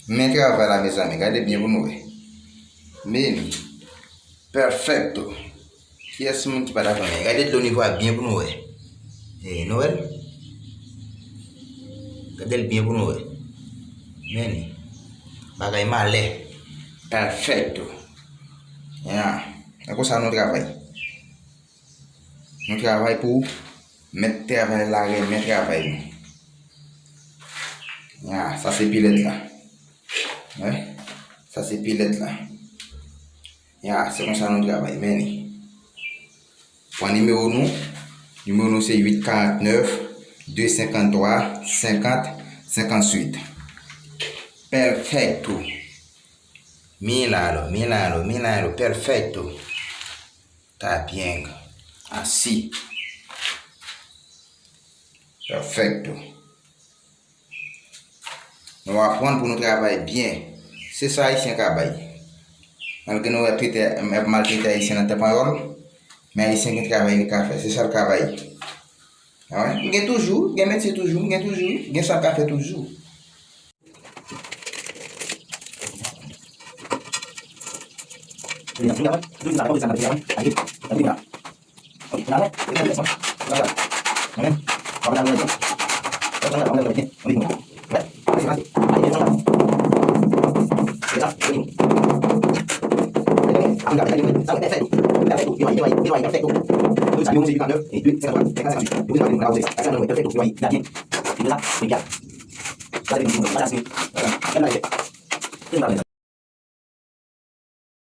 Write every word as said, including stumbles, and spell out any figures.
Men travay la, mezanmi, gade byen pou nou wè. Meni. Perfecto. Kiyès moun ki pa dakò, men gade dlo nivo a byen pou nou wè. E, nou wè l? Gade l byen pou nou wè. Meni. Bagay malè. Perfecto. Ya. E konsa nou travay. Nou travay pou mèt travay la renmen travay nou. Ya, sa se pilèt la. Wè. Sa se pilèt la. Ya, se konsa nou travay. Meni. Pran nimewo nou. Nimewo nou se uit karant nèf, de senkann twa, senkant, senkann uit. Perfecto. Milalo, milalo, milalo. Perfecto. Está bien. Así. Perfecto. Nou aprann pou nou travay byen. Se sa Ayisyen ka bay. Malgre nou wè trete, maltrete Ayisyen nan tè panyòl, men Ayisyen gen travay li ka fè. Se sa l ka bay. A wè, m gen toujou, gen metye toujou, m gen toujou, gen sa l ka fè toujou.